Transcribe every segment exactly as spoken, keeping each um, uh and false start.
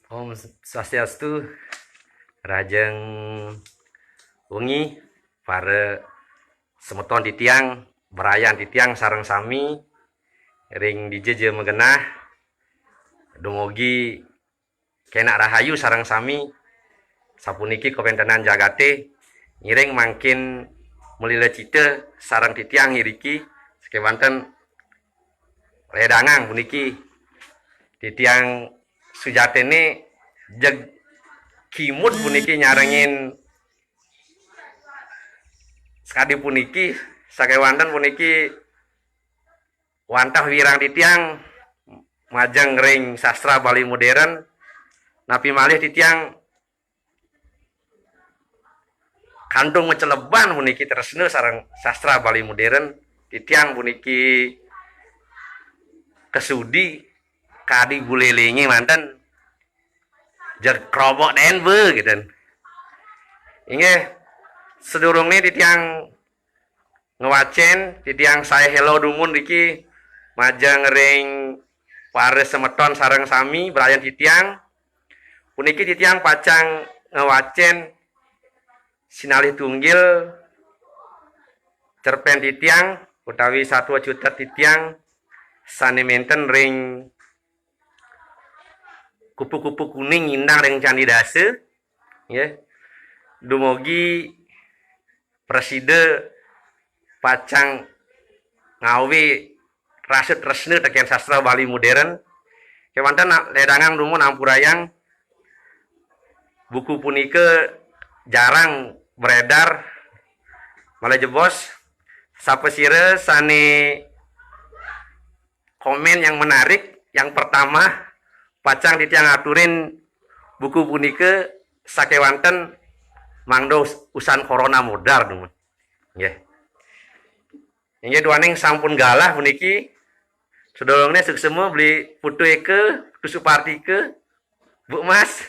Om Swastiastu, rahajeng wengi para semeton titiang, berayan titiang sareng sami ring dija ja magenah, dumugi kenak rahayu sareng sami. Sapuniki kawentenan jagate, ngiring mangkin malila cita sareng titiang iriki, sakewanten ledangang puniki. Titiang sujatine jeg kimud puniki nyarengin sakadi puniki, sakewanten puniki wantah wirang titiang majeng ring sastra Bali modern, napi malih titiang kantun maceleban puniki tresna sareng sastra Bali modern, titiang puniki kasudi kadi bulelinge manten, jeg krobok den be gitu. Inggih, sadurungne titiang ngwacen, titiang sae helo dumun niki majeng ring para semeton sareng sami berayan titiang. Puniki titiang pacang ngwacen sinalih tunggil cerpen titiang utawi satua cutet titiang sane menten ring kupu-kupu kuning nyindang ring Candi Dasa, nggih. Dumugi prasida pacang ngawi rasa tresna teken sastra Bali modern. Kewanten na-, ledangang dumun ampurayang buku punika jarang beredar. Malih jebos, sapasira sane komen yang menarik, yang pertama, pacang titiang aturin buku punika sakewanten mangda us-, usan corona modar, dumun. Nggih. Inggih duaning sampun galah puniki. Sedurungne suksema Beli Putu Eka, Putu Supartika, Bu Mas,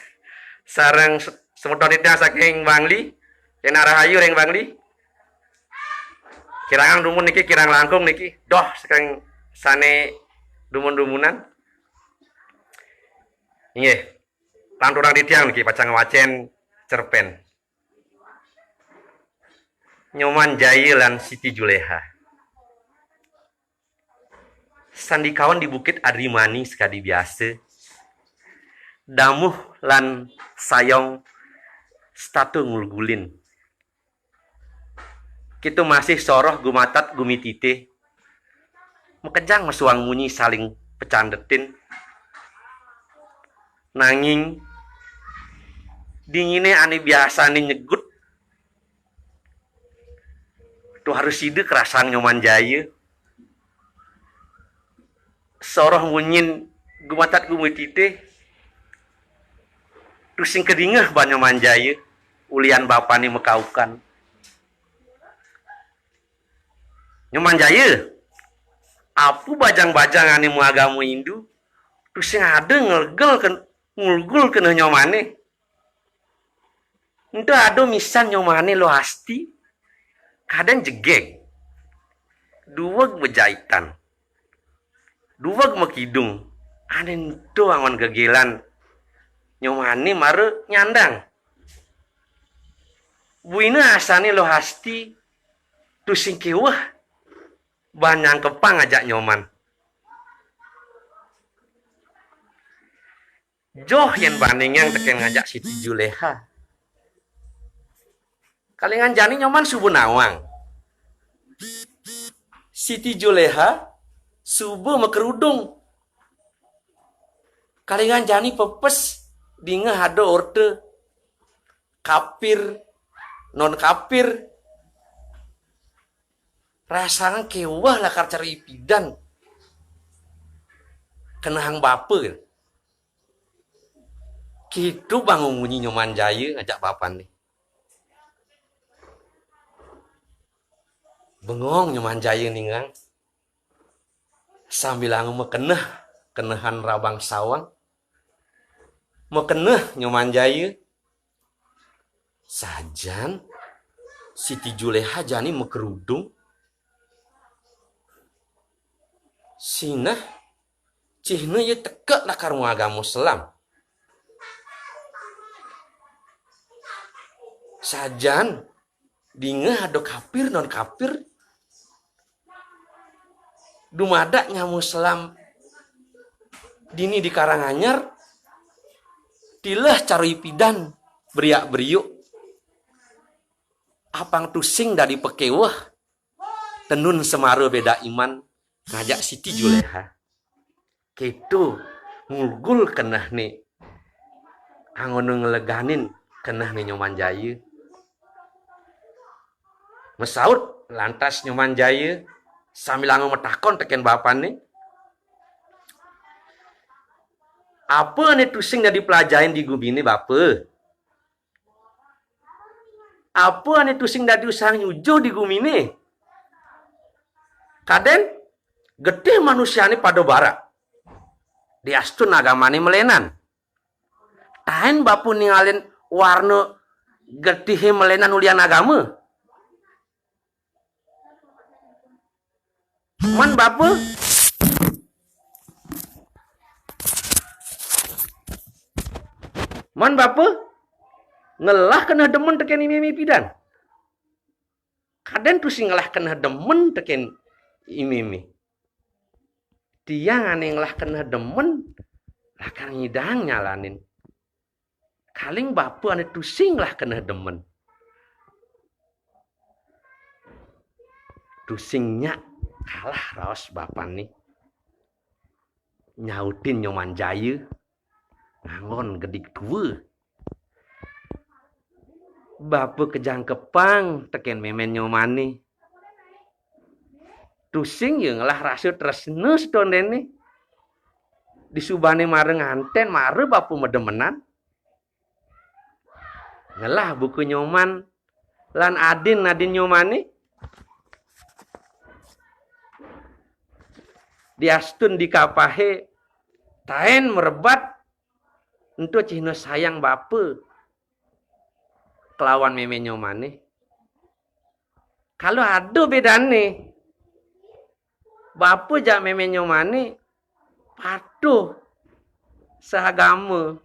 sareng se-, semeton titiang saking Bangli, Ena Rahayu ring Bangli. Kirangang dumun niki, kirang langkung niki. Doh saking sane dumun-dumunan. Inggih. Lanturang titiang niki pacang ngwacen cerpen. Nyoman Jaya lan Siti Juleha. Sandikaon di Bukit Adrimani sakadi biasa. Damuh lan sayong setata ngulgulin. Kita masih soroh gumatat gumitite. Makejang masuang munyi saling pecandetin. Nanging dingine ane biasane nyegut, tuara sida krasang Nyoman Jaya. Soroh munyin gumatat gumitite, tusing kadingeh ban Nyoman Jaya, ulian bapane makaukan. Nyoman Jaya, apa bajang-bajang ane maagama Hindu, tusing ada ngelgel ken-, ngulgul keneh nyomane. Ento ada misan nyomane Luh Asti, kadang jegeg. Duweg bejaitan. Duweg makidung. Ane ento angon gegelan nyomane mara nyandang. Buina asane Luh Asti tusing keweh ban nyangkepang ajak Nyoman. Joh yen bandingang teken ngajak Siti Juleha. Kalingan jani Nyoman suba nawang. Siti Juleha suba makerudung. Kalingan jani pepes dingeh ada orta kapir, non kapir. Rasane keweh lakar cara ipidan. Kenehang bapa gitu. Kitu bang munyi Nyoman Jaya ngajak bapane. Bengong Nyoman Jaya ningang. Sambilanga makeneh, kenehan rabang sawang. Makeneh Nyoman Jaya. Sajan Siti Juleha jani makerudung. Sinah cihna ia teka lakar maagama Islam. Sajan dingeh ada kapir non kapir, dumadak nyama selam dini di Karanganyar, tileh cara ipidan beriak-beriuk, apang tusing dadi pakeweh, tenun semara beda iman ngajak Siti Juleha. Kéto ngulgul kenehné, anggona ngeleganin kenehné Nyoman Jaya. Masaut lantas Nyoman Jaya sambilanga matakon tekén bapanné, "Apa ané tusing dadi pelajahin di guminé, Bapa? Apa ané tusing dadi usahang nyujuh di guminé? Kadén getih manusiané pada barak. Diastun agamané melenan. Taén Bapa ningalin warna getihé melenan ulian agama?" Man Bapa, man Bapa ngelah keneh demen tekén imé-imé pidan. Kadén tusing ngelah keneh demen tekén imé-imé. Tiang ané ngelah keneh demen, lakar ngidang nyalanin. Kaling Bapa ané tusing ngelah keneh demen. Tusing nyak kalah raos bapanné. Nyautin Nyoman Jaya nganggon gedik tua. Bapa kejangkepang tekén mémén Nyomané. Tusing ya ngelah rasa tresna setondéné. Disubané mara ngantén, mara Bapa mademenan. Ngelah buka Nyoman lan adin-adin Nyomané. Diastun di kapahé taén merebat, ento cihna sayang Bapa kelawan mémé Nyomané. Kalau ada bédané, Bapa jak mémé Nyomané patuh seagama,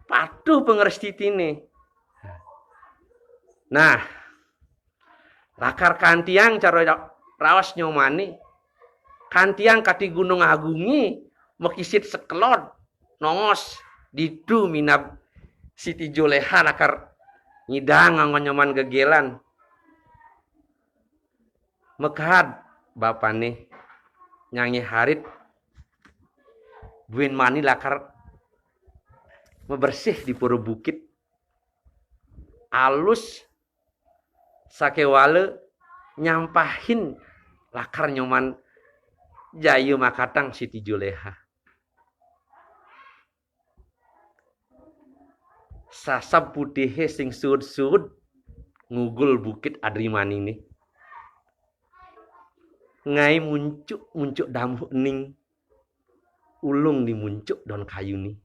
patuh pangrestitiné. Nah, lakar kantiang cara raos Nyomané, kantiang kati Gunung Agungé makisid sekelod, nongos ditu minab Siti Juleha lakar ngidang nganggon Nyoman gegélan. Makaad bapané, nyangé harit buin mani lakar mabersih di pura bukit. Alus sakéwala nyampahin lakar Nyoman Jaya makatang Siti Juleha. Sasab putihé sing suud-suud ngugul bukit Adrimaniné. Ngaé muncuk-muncuk damuh ening, ulung di muncuk daun kayuné.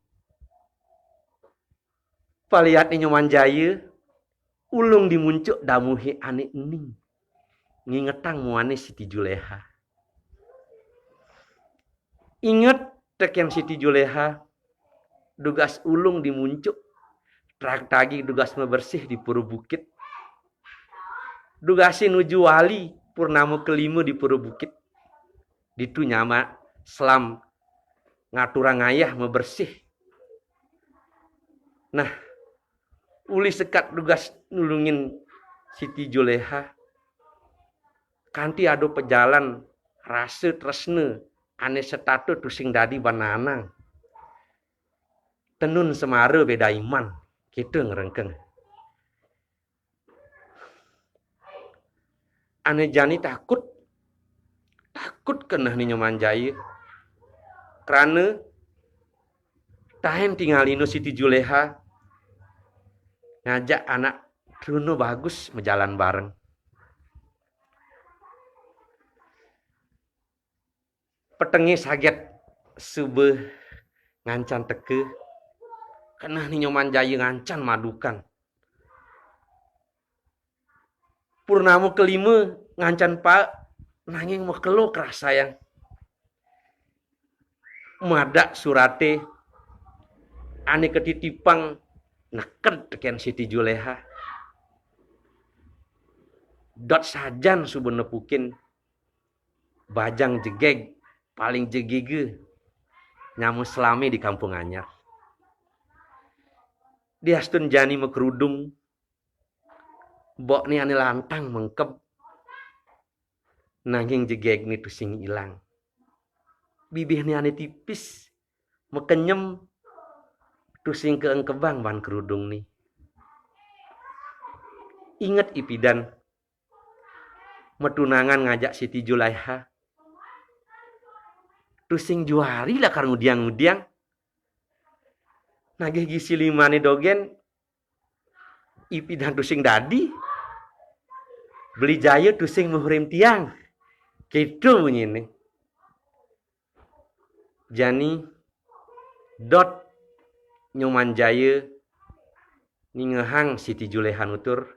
Paliatné Nyoman Jaya, ulung di muncuk damuhé ané ening. Ngingetang muané Siti Juleha. Inget tekén Siti Juleha, dugas ulung di muncuk, tag-tagi dugas mabersih di pura bukit. Dugasé nuju wali purnama kelima di pura bukit. Ditu nyama selam ngaturang ayah mabersih. Nah, uli sekat dugas nulungin Siti Juleha, kanti ada pejalan rasa tresna ané setata tusing dadi bananang. Tenun semara béda iman, kita ngrengkeng. Ané jani takut, takut kenehné Nyoman Jaya. Krana taén tingalina Siti Juleha ngajak anak truna bagus majalan bareng. Petengé saget suba ngancan teka, kenehné Nyoman Jaya ngancan madukan. Purnama kelima ngancan paek, nanging makelo karasayang. Madak suraté ané katitipang neked tekén Siti Juléha. Dot sajan suba nepukin bajang jegég paling jegégé nyama selamé di Kampung Anyar. Diastun jani makerudung, bokné ané lantang mengkeb, nanging jegégné tusing ilang. Bibihné ané tipis, makenyem, tusing kaengkebang baan kerudungné. Inget ipidan, matunangan ngajak Siti Juléha. Tusing juari lakar ngudiang-ngudiang. Nagih gisi limané dogén, ipidan tusing dadi. Beli Jaya tusing muhrim tiang. Kéto bunyiné. Jani dot Nyoman Jaya ningehang Siti Juléha nutur,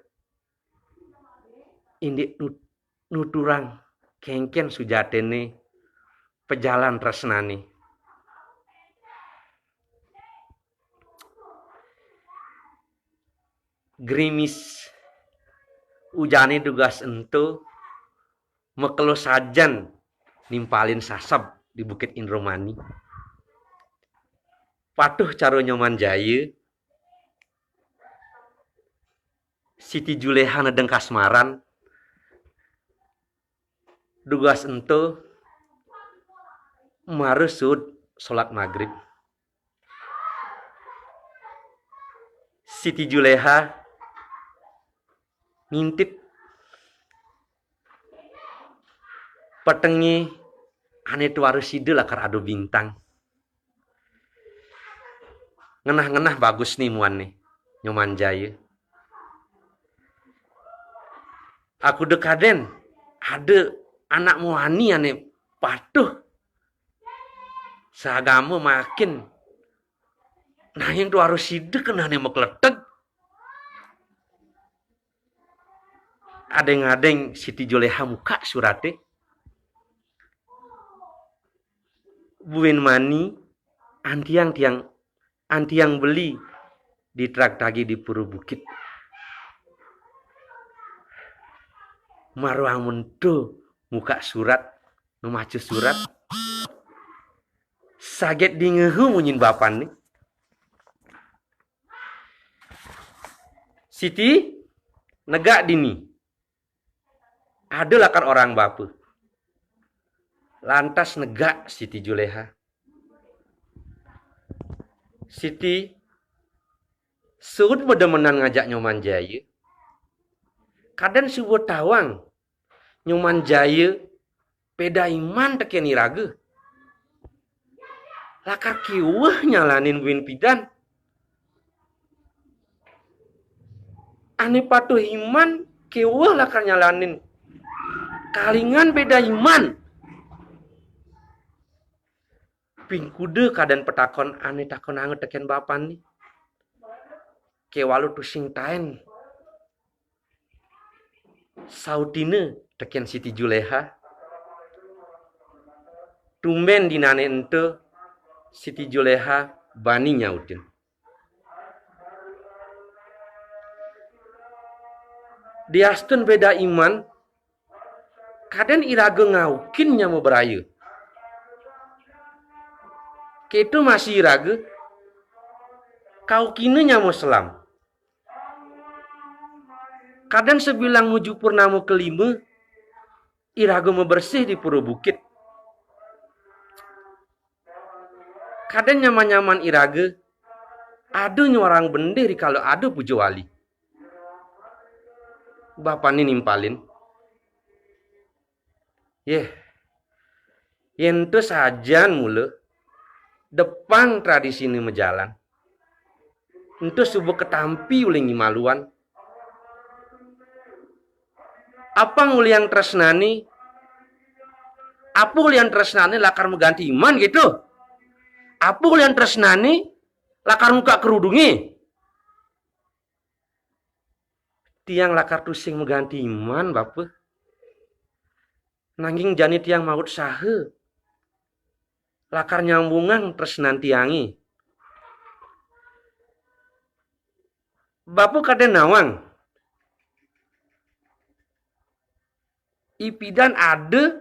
indik nut-, nuturang kénkén sujatiné pejalan tresnané. Grimis ujané dugas ento, makelo sajan nimpalin sasab di Bukit Indramani. Patuh cara Nyoman Jaya, Siti Juléha nedeng kasmaran, dugas ento mara suud salat magrib. Siti Juléha ngintip petengé ané tuara sida lakar ada bintang. Ngenah-ngenah bagus né muanné, Nyoman Jaya. Aku dekaden ada anak muani ané patuh sagama makin. Nanging tuara sida kenehné makleteg. Adéng-adéng Siti Juléha muka suraté. Buin mani, antiang tiang, antiang beli di trak tagi di Pura Bukit. Maruang mento muka surat, memaca surat. Saget dingehu munyin bapanné. Siti, negak dini. Ada lakar orang bapa. Lantas negak Siti Juléha. Siti, suud mademenan ngajak Nyoman Jaya. Kaden suba tawang Nyoman Jaya beda iman tekén iraga. Lakar kéweh nyalanin buin pidan. Ané patuh iman kéweh lakar nyalanin. Kalingan beda iman. Ping kuda kaden patakon ané takonanga tekén bapanné. Kéwala tusing taén sautina tekén Siti Juléha. Tumbén dinané ento Siti Juléha bani nyautin. Diastun beda iman, kaden iraga ngaukin nyama braya. Kéto masih iraga kaukina nyama selam. Kaden sabilang nuju purnama kelima, iraga mabersih di Pura Bukit. Kaden nyaman-nyaman iraga ada nyuarang bendih rikala ada puja wali. Bapanné nimpalin. Yéh, yén ento sajan mula, depang tradisiné majalan. Ento suba katampi uli ngimaluan. Apang uliang tresnané, apa uliang tresnané lakar maganti iman gitu? Apa uliang tresnané lakar muka kerudungé? Tiang lakar tusing maganti iman, Bapa. Nanging jani tiang maut saha lakar nyambungang tresnan tiangé. Bapa kadén nawang. Ipidan ada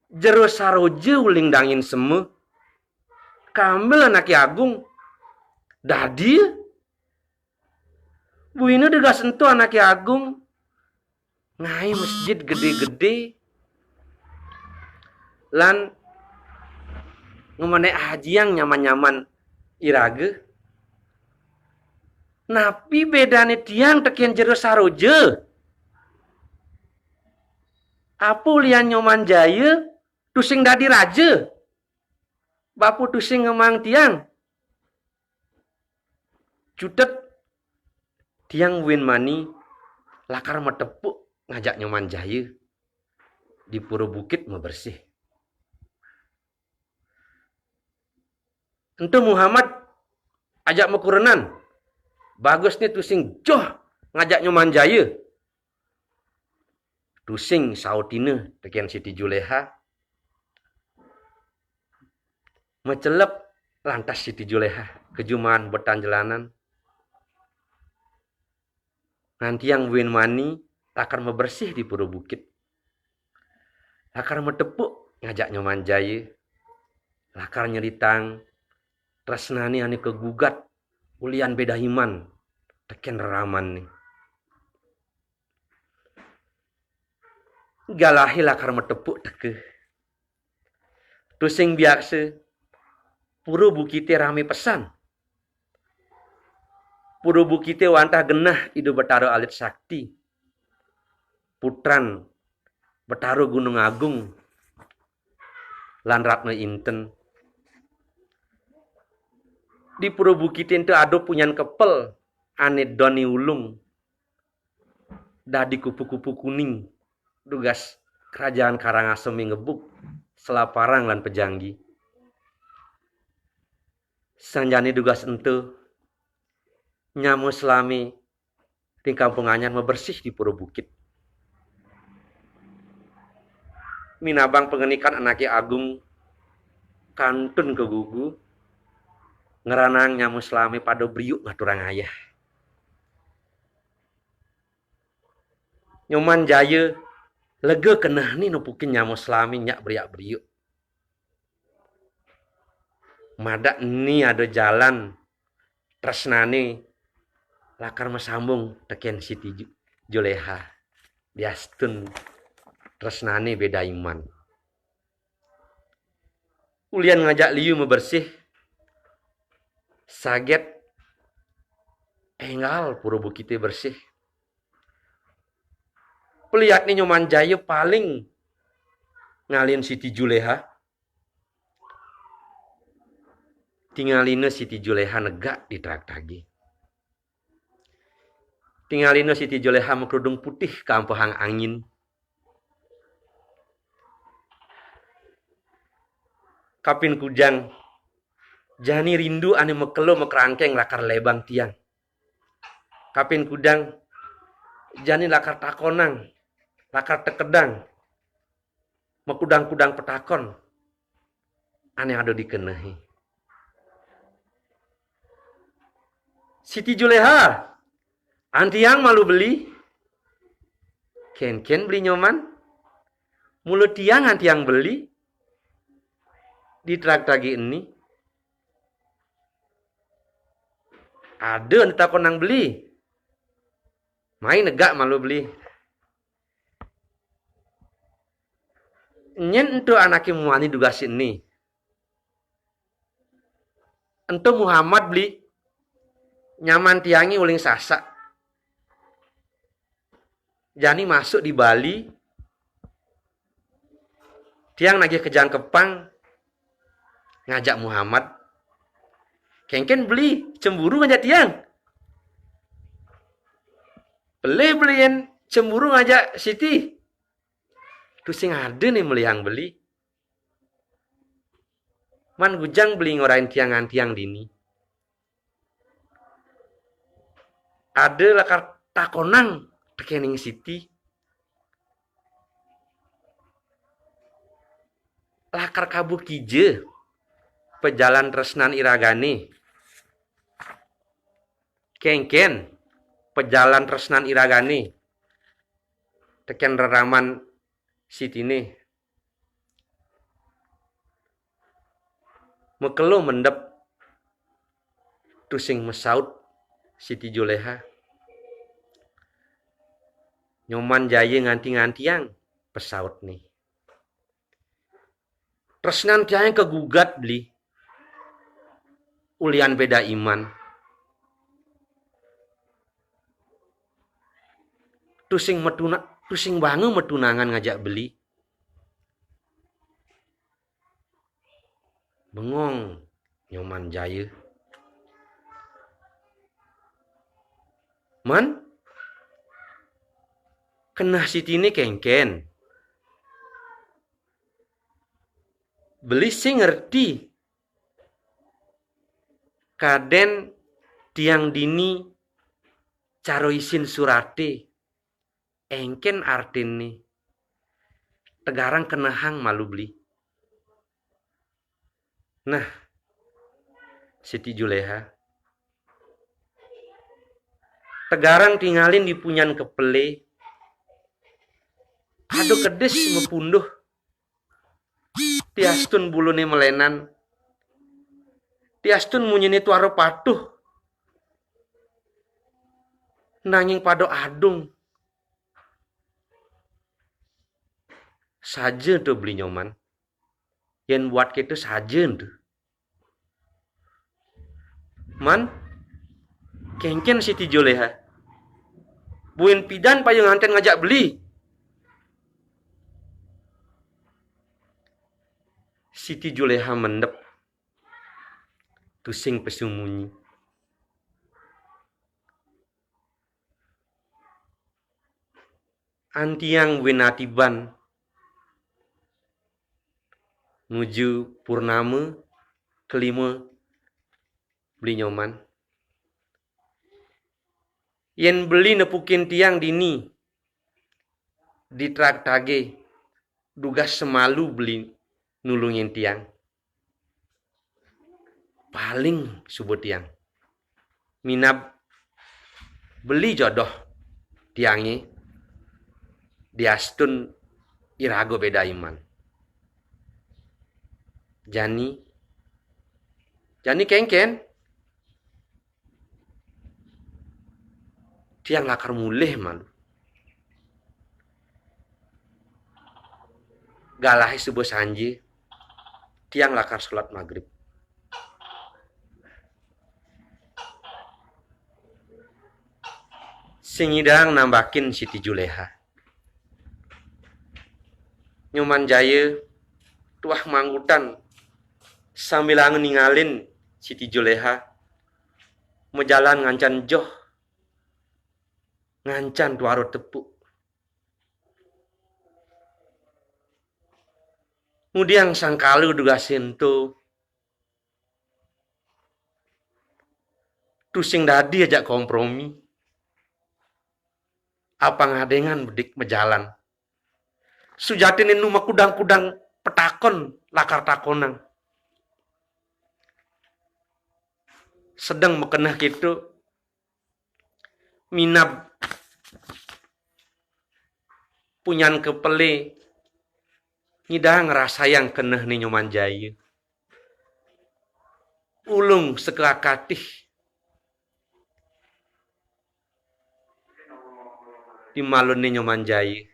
jero saroja uling dangin sema. Kambil anaké agung. Dadi, buina dugas ento anaké agung ngaé masjid gedé-gedé lan ngemanék hajiang nyaman-nyaman iraga. Napi bédané tiang tekén jero saroja? Apa ulian Nyoman Jaya tusing dadi raja? Bapa tusing ngemaang tiang. Cutet, tiang buin mani lakar matepuk ngajak Nyoman Jaya di Pura Bukit mabersih. Ento Muhammad ajak makurenan. Bagusné tusing joh ngajak Nyoman Jaya. Tusing sautina tekén Siti Juleha. Macelep lantas Siti Juleha, kejumaan betan jelanan. Ngantiang buin mani lakar mabersih di Pura Bukit. Lakar matepuk ngajak Nyoman Jaya. Lakar nyeritang tresnané ané kagugat ulian béda iman tekén reramané. Galahé lakar matepuk teka. Tusing biaksa, Pura Bukité ramé pesan. Pura Bukité wantah genah Ida Betara Alit Sakti, putran Betara Gunung Agung lan Ratna Inten. Di Pura Bukité ento ada punyan kepel ané doni ulung dadi kupu-kupu kuning, dugas Kerajaan Karangasem ngebuk, selaparang lan pejanggi. Sanjané dugas ento, nyama selamé ring Kampung Anyar mabersih di Pura Bukit. Minabang pangandikan anaké agung kantun kagugu, ngranang nyama selamé pada briuk ngaturang ayah. Nyoman Jaya lega kenehné nepukin nyama selamé nyak briak-briuk. Madak né ada jalan tresnané lakar masambung tekén Siti Ju-, Juleha. Diastun tresnané béda iman. Ulian ngajak liu mabersih, saget énggal Pura Bukité bersih. Peliatné Nyoman Jaya paling ngalin Siti Juleha. Tingalina Siti Juleha negak di trak tagi. Tingalina Siti Juleha makerudung putih kaampehang angin. Kapin kujang, jani rindu ané makelo makrangkeng lakar lebang tiang. Kapin kujang, jani lakar takonang, lakar tekedang, makudang-kudang petakon ané ada di kenehé. Siti Juleha, antiang malu beli. Kénkén beli Nyoman? Mula tiang antiang beli di trak tagi eni. Ada ento takonang beli. Mai negak malu beli. Nyén ento anaké muani dugas eni. Ento Muhammad beli, nyaman tiangé uling Sasak. Jani masuk di Bali, tiang nagih kejangkepang ngajak Muhammad. Kénkén beli cemburu ngajak tiang. Pelih beli yén cemburu ngajak Siti. Tusing ada né melihang beli. Man gujang beli ngorahin tiang-tiang dini. Ada lakar takonang tekéning Siti. Lakar kabuh kija pajalan tresnan iragané. Kénkén pejalan tresnan iragane teken reraman sitine. Mekelo mendep, tusing mesaut Siti Juleha. Nyoman Jaya nganti-ngantiang pesautne. Tresnan tiange kegugat beli. Ulian beda iman. Tusing metuna, tusing bange metunangan ngajak beli. Bengong Nyoman Jaya. Man, keneh sitine kengken. Beli sing ngerti kaden tiang dini cara isin surate, engken artine. Tegarang kenehang malu beli. Nah, Siti Juleha, tegarang tingalin di punyan kepele, ada kedis mepunduh. Tiastun bulune melenan. Tiastun munyine tuara patuh. Nanging pada adung. Saja to beli Nyoman. Yen buat kita saja to. Man, kengken Siti Juleha. Buin pidan payu nganten ngajak beli. Siti Juleha mendep. Tusing pesu munyi. Antiang winatiban nuju purnama kelima beli Nyoman. Yen beli nepukin tiang dini di traktage, dugas semalu beli nulungin tiang. Paling suba tiang. Minab beli jodoh tiange diastun iraga beda iman. Jani, jani kengken. Tiang lakar mulih malu. Galahe suba sanje, tiang lakar salat magrib. Sing nyidang nambakin Siti Juleha. Nyoman Jaya tuah manggutan sambilanga ningalin Siti Juleha majalan ngancan joh, ngancan tuara tepuk. Ngudiang sangkala dugasin to tusing dadi ajak kompromi. Apang adengan bedik majalan. Sujatine nu makudang-kudang petakon lakar takonang. Sedeng makeneh keto, minab punyan kepele nyidang ngrasayang kenehne Nyoman Jaya. Ulung sakakatih di malune Nyoman Jaya.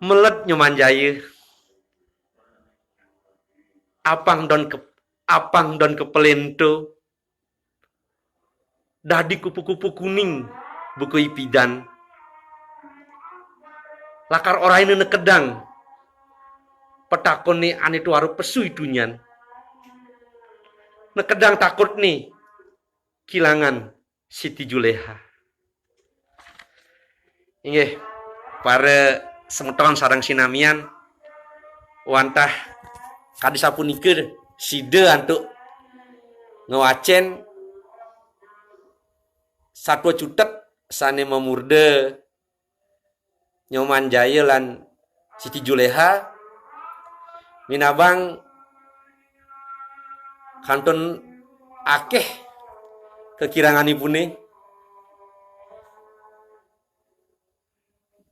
Meled Nyoman Jaya. Apang don ke, apang don kepele ento dadi kupu-kupu kuning buka ipidan. Lakar oraina nekedang petakone ane tuara pesu i tunyan. Nekedang takutne kilangan Siti Juleha. Inggih, para semeton sareng sinamian, wantah kadi sapunika sida antuk ngwacen satua cutet sane mamurda Nyoman Jaya lan Siti Juleha, minabang kantun akeh kekiranganipune.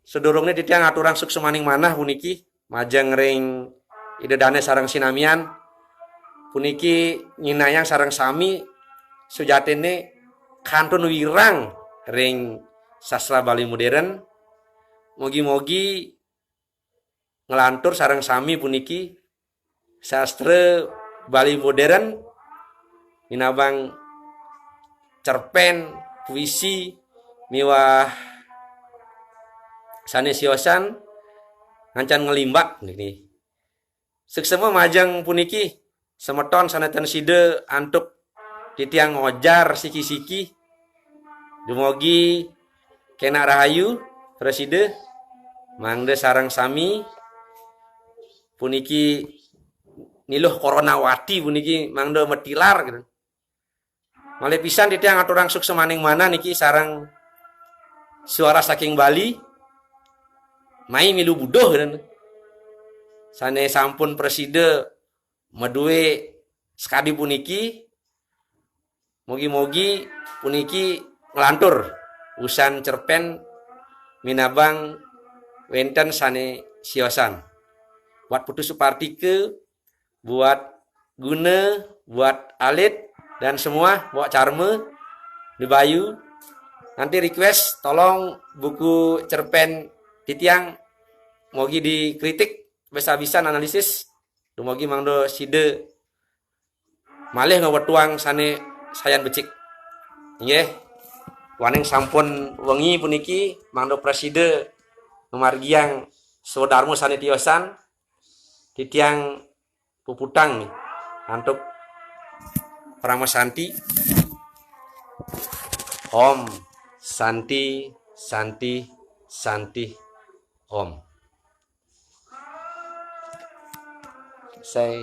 Sadurungne titiang aturang suksmaning manah puniki majeng ring Ida Dane sareng sinamian, puniki nyinayang sareng sami sujatinne kantun wirang ring sastra Bali modern. Mugi-mugi nglantur sareng sami puniki sastra Bali modern, minabang cerpen, puisi, miwah sane siosan ngancan nglimbak niki. Suksma majeng puniki, semeton sane ten sida antuk titiang ngojar siki-siki. Dumugi kenak rahayu, prasida, mangda sareng sami puniki Ni Luh Koronawati puniki mangda matilar gitu. Malih pisan titiang aturang suksmaning manah niki sareng Suara Saking Bali, mai milu buduh gitu. Sane sampun prasida madue sakadi puniki, mugi-mugi puniki nglantur usan cerpen minabang wenten sane siosan. Buat Putu Supartika, buat Guna, buat Alit, dan semua, buat Carma, di Bayu. Nanti request, tolong buku cerpen titiang, mugi dikritik, bisa-bisa analisis, dumugi mangda sida malih ngawetuang sane sayan becik. Inggih, waning sampun wengi puniki, mangda prasida ngamargiang swadarma sane tiosan, titiang puputang antuk Parama Santi. Om Santi, Santi, Santi, Om. Sai